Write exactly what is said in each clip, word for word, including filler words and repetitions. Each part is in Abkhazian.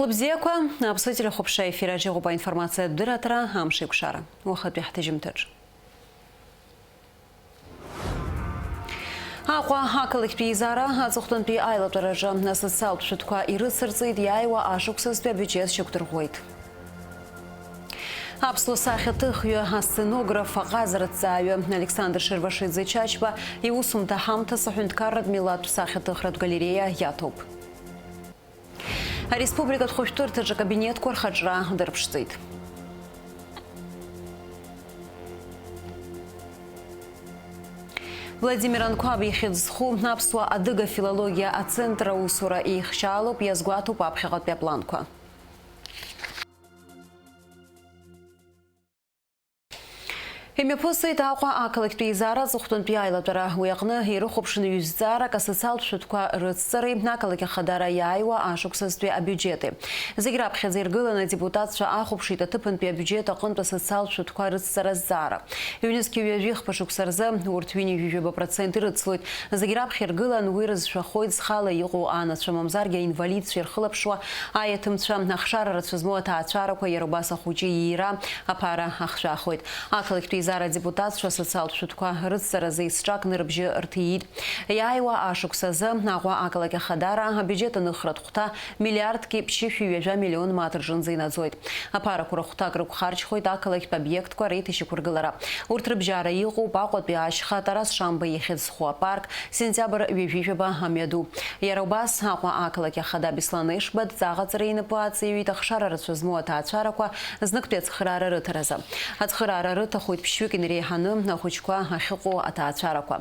Лыбзиақәа, Аԥсны телехәаԥшра ефир аҿы иҟоуп аинформациатә дырраҭара, амш еиқәшара. Уахатәи ҳҭыжьымҭаҿ. Аҟәа ақалақьтәи еизара аҵыхәтәантәи аилатәараҿы асоциалтә шәҟәқәа ирыцырҵеит, иааиуа ашықәсазтәи абиуџьет шьақәдырӷәӷәеит. Аԥсуа сахьаҭыхҩы, асценограф, аҟазара ҭҵааҩы Александр Шервашиӡе Чачба иусумҭа ҳамҭас аҳәынҭқарратә милаҭтә сахьаҭыхратә галереиа иаҭоуп. Ареспубликатә хәышәтәырҭаҿы акабинетқәа рхаҿра дырԥшӡеит. Владимир Анқәаб ихьӡ зху аԥсуа-адыга филологиа ацентр аусура еихшьаалоуп, иазгәаҭоуп аԥхьаҟатәи апланқәа. Имҩаԥысит Аҟәа ақалақьтәи еизара аҵыхәтәантәи аилатәара. Уи аҟны ирыхәаԥшын ҩ-зҵаарак, асоциалтә шәҟәқәа рыцҵареи ақалақь ахадара иааиуа ашықәсазтәи абиуџьети. Зегь раԥхьаӡа иргыланы адепутатцәа ахәаԥшит аҭыԥантәи абиуџьет аҟынтә асоциалтә шәҟәқәа рыцҵара азҵаара. Ҩнызқьи ҩажәи хԥа шықәса рзы урҭ ҩынҩажәи жәаба процент ирыцлоит. Зегь раԥхьа иргылан уи рызшәахоит зхала иҟоу анацәа, мамзаргьы аинвалидцәа ирхылаԥшуа аиаҭымцәа, ахшара рацәа змоу аҭаацәарақәа, иара убас ахәыҷы иира аԥара ахшәахоит. Ақалақьтәи еизара адепутатцәа асоциалтә шәҟәқәа рыцҵаразы есҿакны рыбжьы рҭиит. Иааиуа ашықәс азы Аҟәа ақалақь ахадара абиуџьет аныхратә хәҭа миллиардки ԥшьышәи ҩажәа миллион мааҭ рҿынӡа инаӡоит. Аԥарақәа рыхәҭак рықәхарџьхоит ақалақьтә обиектқәа реиҭашьақәыргылара. Урҭ рыбжьара иҟоуп Аҟәатәи ашьха, Тарас Шамба ихьӡ зху апарк, Сентиабр ҩажәи жәаба амҩаду. Иара убас Аҟәа ақалақь ахада Беслан Ешба дҵаҟаҵара инапы аҵаиҩит ахшара рацәа змоу аҭаацәарақәа зныктәи ацхыраара рыҭаразы. Ацхыраара рыҭахоит ԥшьҩык инареиҳаны ахәыҷқәа ахьыҟоу аҭаацәарақәа.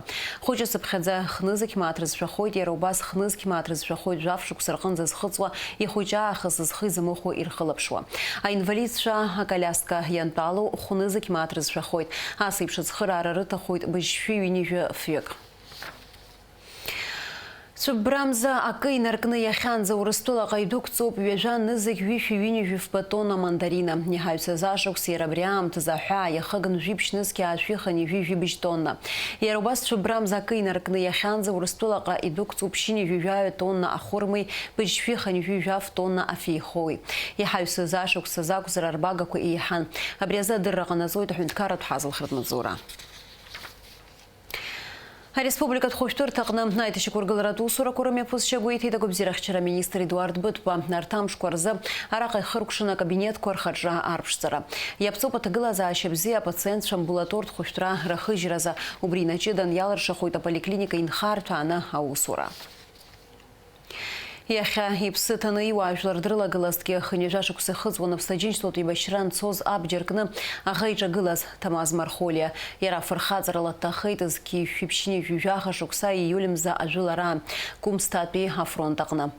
Хәыҷы-цыԥхьаӡа хнызқь мааҭ рызшәахоит, иара убас хнызқь мааҭ рызшәахоит жәаф шықәса рҟынӡа зхыҵуа ихәыҷы аахыс зхы изамыхәо ирхылаԥшуа. Аинвалидцәа аколиаска иантәалоу хәнызқь мааҭ рызшәахоит. Ас еиԥш ацхыраара рыҭахоит быжьшәи ҩынҩажәи фҩык. Цәыббрамза акы инаркны иахьанӡа Урыстәылаҟа идәықәҵоуп ҩажәа нызқь ҩышәи ҩынҩажәи фба тонна мандарина. Иҳаҩсыз ашықәс иара абри аамҭазы аҳәаа иахыгны жәиԥшь нызқь аашәи хынҩажәи жәибжь тонна. Иара убас цәыббрамза акы инаркны иахьанӡа Урыстәылаҟа идәықәҵоуп ԥшьынҩажәи жәаҩа тонна ахәырмеи быжьшәи хынҩажәи жәаф тонна афеихоуи. Иҳаҩсыз ашықәс азы акәзар арбагақәа еиҳан. Абри азы адырра ҟанаҵоит аҳәынҭқарратә ҳазалхратә маҵзура. Ареспубликатә хәышәтәырҭаҟны аиҭашьақәыргыларатә усурақәа рымҩаԥысшьа гәеиҭеит агәабзиарахьчара аминистр Едуард Бытәба. Арҭ амшқәа рзы араҟа ихыркәшаны акабинетқәа рхаҿра арԥшӡара. Иаԥҵоуп аҭагылазаашьа бзиа апациентцәа амбулатортә хәышәтәра рахыжьразы. Убри инаҷыдан иалыршахоит аполиклиника инхарҭәааны аусура. Иахьа иԥсы ҭаны иуаажәлар дрылагылазҭгьы, хынҩажәа шықәса ихыҵуан Аԥсны Аџьынџьтәылатә еибашьра анцоз абџьар кны аӷа иҿагылаз Ҭамаз Мархолиа. Иара афырхаҵарала дҭахеит зқьи жәшәи ԥшьынҩажәи жәаха шықәса ииуль мза ажәылараан Гәымсҭатәи афронт аҟны.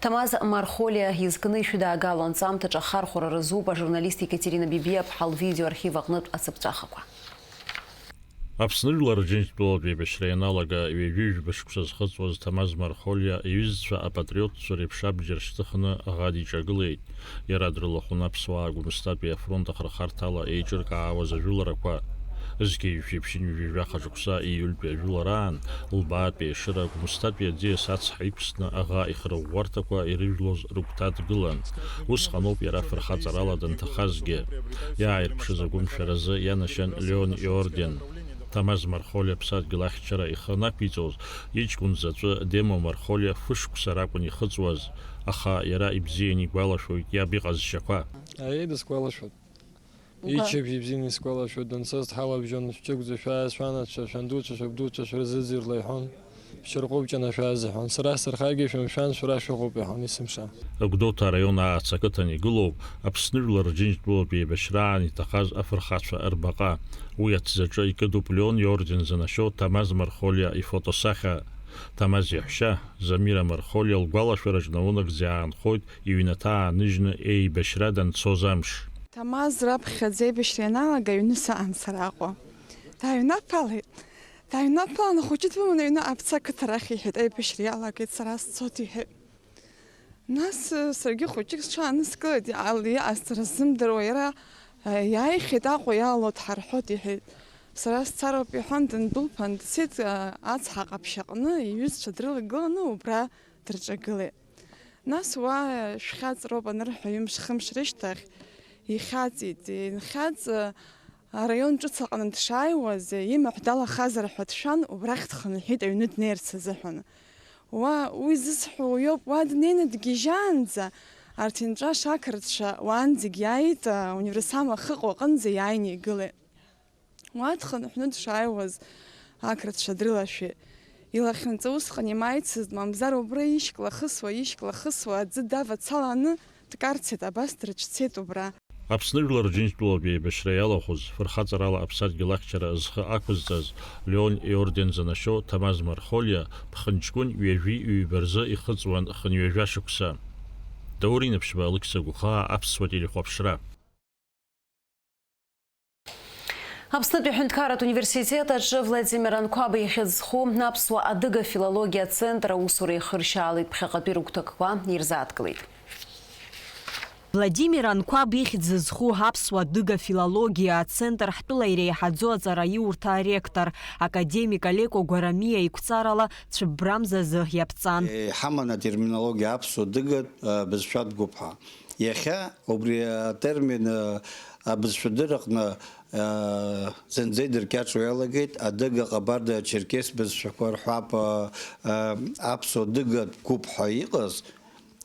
Ҭамаз Мархолиа изкны ишәыдаагало анҵамҭаҿы ахархәара рызуп ажурналист Екатерина Бибиаԥҳа лвидеоархив аҟнытә ацыԥҵәахақәа. Аԥсны Жәлар Рџьынџьтәылатә еибашьра ианалага ҩажәи жәба шықәса зхыҵуаз Ҭамаз Мархолиа иҩызцәа апатриотцәа реиԥш абџьар шьҭыхны аӷа диҿагылеит. Иара дрылахәын аԥсуаа Гәымсҭатәи афронт ахырхарҭала еиҿыркаауаз ажәыларақәа. Зқьи жәшәи ԥшьынҩажәи жәаха шықәса ииультәи ажәылараан, лбаатәи ашыра Гәымсҭатәи аӡиас ацҳа иқәсны аӷа ихырӷәӷәарҭақәа ирыжәлоз рыгәҭа дгылан. Усҟаноуп иара фырхаҵарала данҭахазгьы. Иааирԥшыз агәымшәаразы ианашьан Леон иорден. Ҭамаз Мархолиа аԥсадгьыл ахьчара ихы анақәиҵоз, иҷкәын заҵәы Демо Мархолиа фышықәса ракәын ихыҵуаз, аха иара ибзианы игәалашәоит иаб иҟазшьақәа. Аиеи, дысгәалашәоит. Уга- Иччабжь ибзианы исгәалашәоит, данцоз дҳалабжьон, шәҷыгәӡа шәааи, шәанацәа, шәандуцәа, шәабдуцәа шәрызыӡырҩла иҳәон. Шәырҟәыбҷаны шәааз иҳәон. Сара сырхагьы шәымшәан, шәара шәыҟоуп иҳәон есымша. Гәдоуҭа араион Аац ақыҭан игылоуп Аԥсны Жәлар Рџьынџьтәылатә еибашьраан иҭахаз афырхацәа рбаҟа. Уи аҭӡаҿы икыдуп Леон иорден занашьоу Ҭамаз Мархолиа ифотосахьа. Ҭамаз иаҳәшьа, Замира Мархолиа лгәалашәараҿ наунагӡа иаанхоит иҩнаҭа ааныжьны еибашьра данцоз амш. Ҭамаз раԥхьаӡа аибашьра ианалага аҩны саан сара Аҟәа. Дааҩнаԥалеит. Дааҩнаԥалан, ахәыҷы длыманы аҩны Аԥца ақыҭа рахь иҳәеит, аибашьра иалагеит, сара сцоит, иҳәеит. Нас, э, саргьы хәыҷык сҽааныскылеит, иҟал-, иҟасҵара сзымдыруа, иара, э, иааихьеит, Аҟәа иаало дҳарҳәоит, иҳәеит. Сара сцароуп, иҳәан, дындәылԥан дцеит, э, ацҳа ҟаԥшь аҟны, иҩызцәа дрылагыланы убра дырҿагылеит. Нас уа шәхьаҵроуп анырҳәа, ҩымш-хымш рышьҭахь ихьаҵит. Инхьаҵ, араион ҿыц аҟны дшааиуаз, имаҳә далахазар ҳәа дшәан, убрахь дхынҳәит аҩны днеирц азыҳәан. Уа, уи зысҳәо уиоуп, уа днеины дгьежьаанӡа, арҭ инҵәаша ақырҭцәа уаанӡагь иааит, ауниверсам ахьыҟоу аҟынӡа иааины игылеит. Уа дхынҳәны дшааиуаз, ақырҭцәа дрылашәеит. Илахьынҵа усҟан имааицызт, мамзар убра ишьклахысуа, ишьклахысуа аӡы давацаланы дкарцеит, абас дрыцәцеит убра. Аԥсны Жәлар Џьынџьтәылатә еибашьра иалахәыз, фырхаҵарала аԥсадгьыл ахьчара зхы ақәызҵаз, Леон иорден занашьоу Ҭамаз Мархолиа ԥхынҷкәын ҩажәи ҩба рзы ихыҵуан хынҩажәа шықәса. Даур Инаԥшьба, Алықьса Гәхаа, Аԥсуа телехәаԥшра. Аԥснытәи аҳәынҭқарратә университет аҿы Владимир Анқәаб ихьӡ зху аԥсуа-адыга филологиа ацентр аусура ихыршьаалеит, ԥхьаҟатәи рыгәҭакқәа ирзааҭгылеит. Владимир Анқәаб ихьӡ зху аԥсуа-адыга филологиа ацентр ҳтәыла иреиҳаӡоу аҵараиурҭа аректор, академик Алеко Гәарамиа игәцарала цәыббрамзазы иаԥҵан. Иҳаман атерминологиа аԥсуа-адыгатә, а, бызшәатә гәыԥ ҳәа. Иахьа убри атермин, а, абызшәадырраҟны, а, зынӡа идыркьаҿуа иалагеит, адыга, ҟабарда, черкес бызшәақәа рҳәап, а, а, аԥсуа-адыгатә гәыԥ ҳәа иҟаз,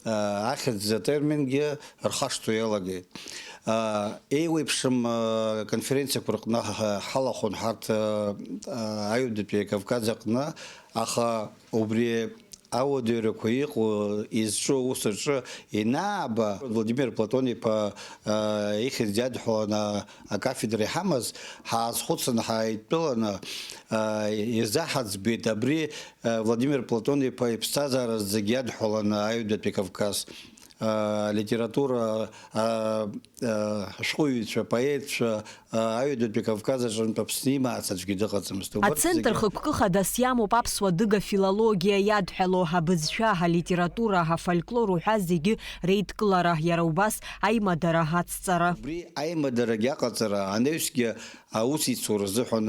а, ахьӡ атермингьы рхашҭуа иалагеит. А, еиуеиԥшым, а, конференциақәа рҟны ҳа-, ҳалахәын ҳарҭ, а, а, аҩбатәи Кавказ аҟны, аха убри ауадаҩрақәа иҟоу, изҿу аус аҿы ианааба, Владимир Платон-иԥа, а, ихьӡ иадҳәаланы акафедра иҳамаз, ҳаазхәыцын, ҳааидтәаланы, а, изаҳаӡбеит абри, а, Владимир Платон-иԥа иԥсҭазаара зегь иадҳәаланы аҩбатәи Кавказ, а, литература, а, а, ашәҟәыҩҩцәа, апоетцәа, а, аҩбатәи Кавказ аҿынтә Аԥсны имаац аӡәгьы дыҟаӡамызт. Убарҭ Ацентр зегьы хықәкы хадас иамоуп аԥсуа-адыга филологиа иадҳәалоу абызшәа, алитература, афольклор уҳәа зегьы реидкылара, иара убас аимадара ацҵара. Убри аимадарагь аҟаҵара анаҩсгьы аусеицура азыҳәан,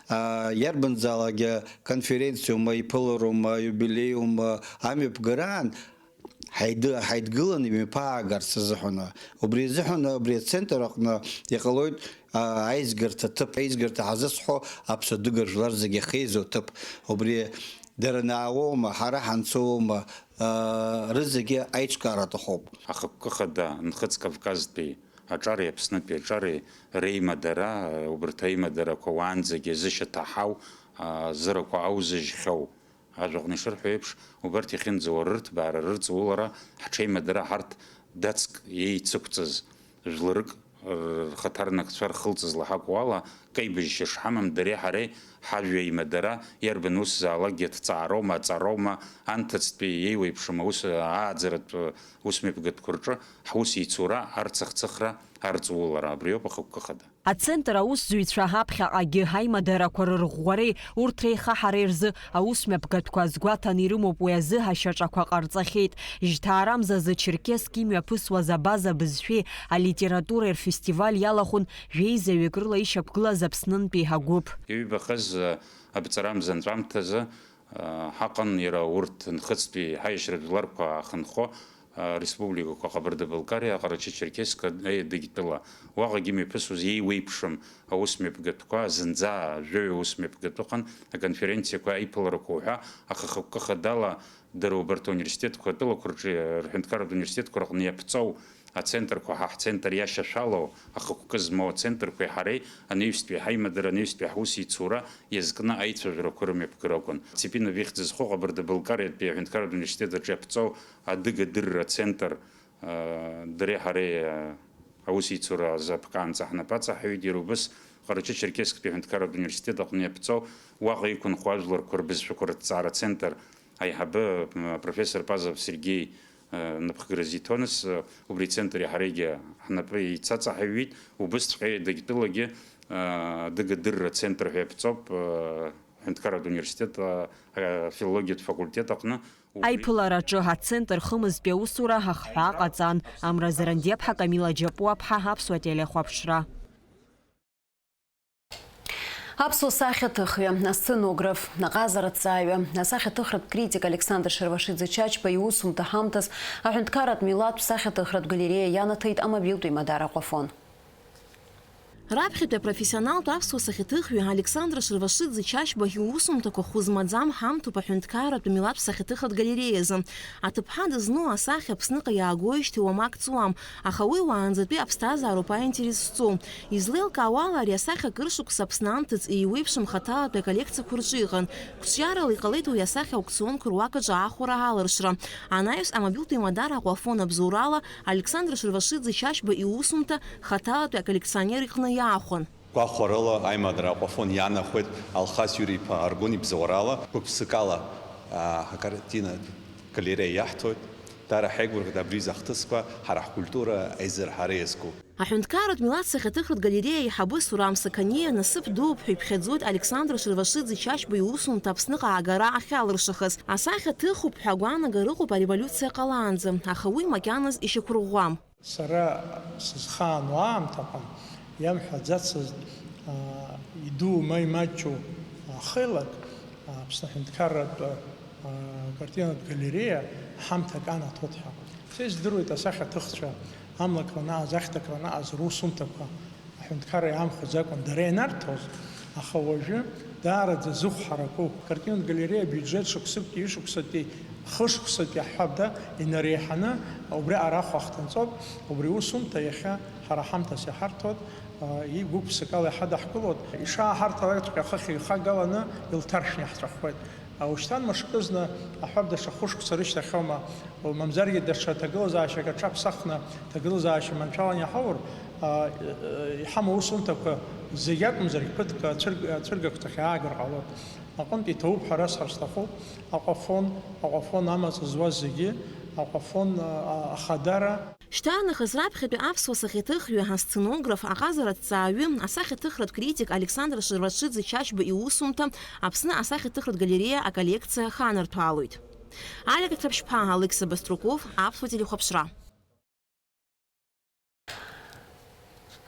а, иарбанзаалакгьы конференциоума, иԥылароума, иубилеиума, амҩаԥгараан, ҳаид-, ҳаидгыланы имҩаԥаагарц азыҳәан. Убри азыҳәан абри ацентр аҟны иҟалоит, а, аизгарҭа ҭыԥ, аизгарҭа ҳазысҳәо аԥсуа-адыга жәлар зегьы ахьеизо аҭыԥ. Убри дара наауоума, ҳара ҳанцоума, а, рызегьы аиҿкаара аҭахуп. Ахықәкы хада Нхыҵ Кавказтәи аҿареи Аԥснытәи аҿареи реимадара, убарҭ аимадарақәа уаанӡагьы зышьаҭа ҳау, а, зырақәа аузыжьхьоу. Ажәаҟны ишырҳәо еиԥш, убарҭ иахьынӡауа рырҭбаара, рырҵаулара, ҳҽеимадара ҳарҭ дацк иеицықәҵаз, жәларык рхаҭарнакцәа рхылҵызла ҳакәу ала, кеибыжьшьа шҳамам, дареи ҳареи ҳажәа еимадара, иарбан усзаалакгьы аҭҵаароума, аҵароума, анҭыҵтәи еиуеиԥшым аус, ааӡаратә усмҩаԥгатәқәа рҿы ҳусеицура, арцыхцыхра, арҵаулара, абриоуп ахықәкы хада. Ацентр аусзуҩцәа аԥхьаҟагьы аимадарақәа рырӷәӷәареи урҭ реихаҳареи рзы аусмҩаԥгатәқәа азгәаҭаны ирымоуп, уи азы ашьаҿақәа ҟарҵахьеит. Жьҭаарамзазы Черкесск имҩаԥысуаз абаза бызшәеи алитературеи рфестиваль иалахәын жәеизаҩык рыла ишьақәгылаз Аԥснынтәи агәыԥ. Иҩбахаз, э, абҵарамза анҵәамҭазы, ҳаҟан иара урҭ нхыҵтәи ҳаиашьратә жәларқәа аахынхо, а, республикақәа Ҟабарда-Балкариа, Ҟарачы-Черкесск, Аедыгь тәыла. Уаҟагьы имҩаԥысуаз иеиуеиԥшым аусмҩаԥгатәқәа, зынӡа жәаҩа усмҩаԥгатә ыҟан, аконференциақәа, аиԥыларақәа уҳәа, аха хықәкы хадала дара убарҭ ауниверситетқәа атәылақәа рҿы, рҳәынҭқарратә университетқәа рҟны иаԥҵоу ацентрқәа, ҳа ҳцентр иашьашәалоу ахықәкы змоу ацентрқәеи ҳареи анаҩстәи ҳаимадара, анаҩстәи ҳусеицура иазкны аицәажәарақәа рымҩаԥгара акәын. Цепинов ихьӡ зху Ҟабарда-Балкариатәи аҳәынҭқарратә университет аҿы иаԥҵоу адыга-дырра ацентр, аа, дареи ҳареи, аа, аусеицура азы аԥҟаанӡа ҳнапы аҵаҳәаҩит, иара убас Ҟарачы-Черкессктәи аҳәынҭқарратә университет аҟны иаԥҵоу уаҟа иқәынхо ажәларқәа рбызшәақәа рыҭҵаара ацентр аиҳабы, м, апрофессор Пазов Сергеи, э, напхгара азиҭон ас, э, убри ацентри ҳареигьы ҳнапы еицаҵаҳаҩит, убысҵәҟьа Аедыгь тәылагьы, э, адыга-дырра ацентр ҳәа иаԥҵоуп, э, аҳәынҭқарратә университет, э, афилологиатә факультет аҟны. Убри Аиԥылараҿы ацентр хымызтәи аусура ахҳәаа ҟаҵан. Амра Зарандиаԥҳа, Камила Џьапуаԥҳа, Аԥсуа телехәаԥшра. Аԥсуа сахьаҭыхҩы, асценограф, аҟазараҭҵааҩы, асахьаҭыхратә критик Александр Шервашиӡе Чачба иусумҭа ҳамҭас аҳәынҭқарратә милаҭтә сахьаҭыхратә галереиа ианаҭеит амобилтә еимадара Аҟәафон. Раԥхьатәи апрофессионалтә аԥсуа сахьаҭыхҩы Александр Шервашиӡе Чачба иусумҭақәа хәы змаӡам ҳамҭоуп аҳәынҭқарратә милаҭтә сахьаҭыхратә галереиазы. Аҭыԥҳа дызну асахьа Аԥсныҟа иаагоижьҭеи уамак ҵуам, аха уи уаанӡатәи аԥсҭазаароуп аинтерес зҵоу. Излеилкаауала, ари асахьа акыр шықәса Аԥсны амҭаҵ еиуеиԥшым хаҭалатәи аколлекциақәа рҿы иҟан. Қәҿиарала иҟалеит уи асахьа аукционқәа руак аҿы аахәара аларшра. Анаҩс амобилтә еимадара Аҟәафон абзоурала Александр Шервашиӡе Чачба иусумҭа хаҭалатәи аколлекционер иҟны иаахәан. Гәахәарыла аимадара Аҟәафон иаанахәеит Алхас Иури-иԥа Аргәын ибзоурала, гәык-ԥсыкала, аа, акартинатә галереиа иаҳҭоит. Дара ҳаигәырӷьеит абри аҩыза ахҭысқәа ҳара ҳкультура аизырҳара иазку. Аҳәынҭқарратә милаҭтә сахьаҭыхратә галереиа аиҳабы Сурам Сақаниа насыԥ дууп ҳәа иԥхьаӡоит Александр Шервашиӡе Чачба иусумҭа Аԥсныҟа аагара ахьалыршахаз. Асахьа ҭыхуп ҳәа агәаанагара ыҟоуп ареволиуциа ҟалаанӡа, аха уи макьаназ ишьақәырӷәӷәам. Сара сызхаану аамҭаҟны иамҳәаӡацызт, аа, идуу ма имаҷу, аа, хеилак, аа, Аԥсны аҳәынҭқарратә, аа, картинатә галереиа ҳамҭак анаҭоит ҳәа. Са издыруеит асахьаҭыхцәа, амлакра анааз, ахьҭакра анааз русумҭақәа, аҳәынҭқарра иаамхәыӡакәан дара ианарҭоз, аха уажәы даараӡа зыхә ҳараку. Картинатә галереиа абиуџьет шықәсыктәи, ҩышықәсатәи, хышықәсатәи аҳәабда инареиҳаны убри арахә ахҭынҵоуп, убри усумҭа иахьа ҳара ҳамҭас иҳарҭоит, а, игәык-ԥсыкала иҳадаҳкылоит. Ишааҳарҭалакҵәҟьа хыхь ихагаланы илҭаршәны иаҳҵәахуеит. Ушьҭан мышкызны аҳәап даҽа хәышықәса рышьҭахьоума, мамзаргьы даҽа ҭагылазаашьак аҽаԥсахны, ҭагылазаашьа маншәалан иаҳаур, а, иҳамоу усумҭақәа зегь акәымзаргь ԥыҭк ацәырг-, ацәыргақәҵахь аагар ҟалоит. Аҟынтә иҭоуп ҳәа расҳәар сҭахуп, Аҟәафон, Аҟәафон амаҵ зуаз зегьы, Аҟәафон, а, ахадара. Шьҭарнахыс раԥхьатәи аԥсуа сахьаҭыхҩы, асценограф, аҟазараҭҵааҩы, асахьаҭыхратә критик Александр Шервашиӡе Чачба иусумҭа Аԥсны асахьаҭыхратә галереиа аколлекциа аханарҭәаалоит. Алика Ҭаԥшьԥҳа, Алықьса Баструков, Аԥсуа телехәаԥшра.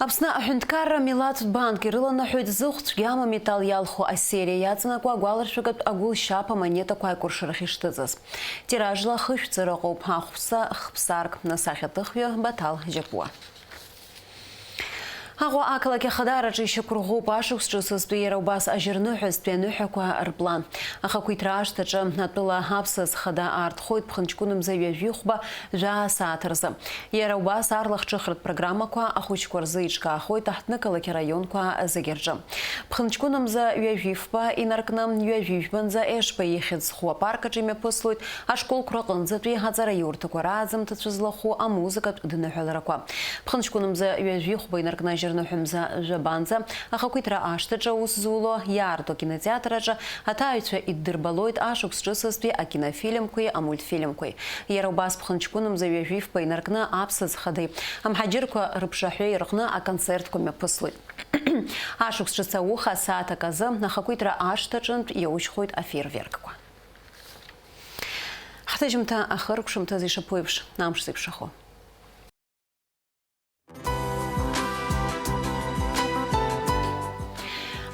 Аԥсны аҳәынҭқарра милаҭтә банк ирыланаҳәоит зыхә цәгьам аметал иалху асериа иаҵанакуа агәаларшәагатә агәылшьап амонетақәа аикәыршарахь ишҭыҵыз. Тиражла хышә ҵыра ыҟоуп, ахәса хԥсарк, асахьаҭыхҩы Баҭал Џьапуа. Аҟәа ақалақь ахадараҿы ишьақәырӷәӷәоуп ашықәс ҿыцызтәи, иара убас ажьырныҳәазтәи аныҳәақәа рплан. Ахақәиҭра ашҭаҿы атәыла аԥсаз хада аартхоит ԥхынҷкәынымза ҩажәихәба жәаа сааҭ рзы. Иара убас арлахҿыхратә программақәа ахәыҷқәа рзы еиҿкаахоит аҳҭнықалақь араионқәа зегьы рҿы. Ԥхынҷкәынымза ҩажәифба инаркны, ҩажәижәбанӡа Ешба ихьӡ зху апарк аҿы имҩаԥыслоит ашколқәа рҟынӡатәи аҵараиурҭақәа рааӡамҭацәа злахәу амузыкатә дныҳәаларақәа. Ԥхынҷкәынымза ҩажәихәба инаркны ажьырныҳәамза жәабанӡа ахақәиҭра ашҭаҿы аус зуло иаарту акинотеатр аҿы аҭааҩцәа иддырбалоит ашықәс ҿыцызтәи акинофильмқәеи амультфильмқәеи. Иара убас ԥхынҷкәынымза ҩажәифба инаркны аԥсаӡ хадеи амҳаџьырқәа рыԥшаҳәеи рҟны аконцертқәа мҩаԥыслоит. Ашықәс ҿыц ауха асааҭ аказы ахақәиҭра ашҭаҿынтә иаужьхоит афейерверкқәа. Ҳҭыжьымҭа ахыркәшамҭаз ишаԥу еиԥш, амш зеиԥшрахо.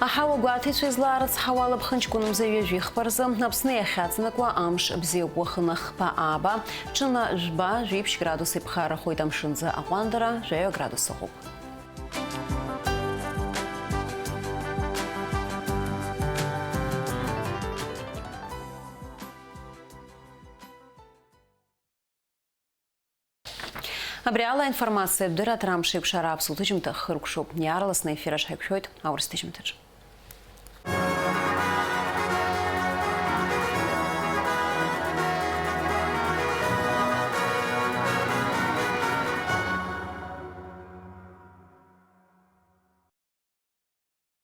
Аҳауа гәаҭеицәа излаарыцҳауа ала ԥхынҷкәынымза ҩажәихԥа рзы Аԥсны иахьаҵанакуа амш бзиоуп, уахынла хԥа ааба, ҽынла жәба, жәиԥшь градус иԥхаррахоит, амшынӡы аҟәандара жәаҩа градус ыҟоуп. Абри ала аинформациатә дырраҭара амш еиқәшара аԥсуа ҭыжьымҭа хыркәшоуп. Иаарласны аефир аҿы ҳаиқәшәоит аурыс ҭыжьымҭаҿы.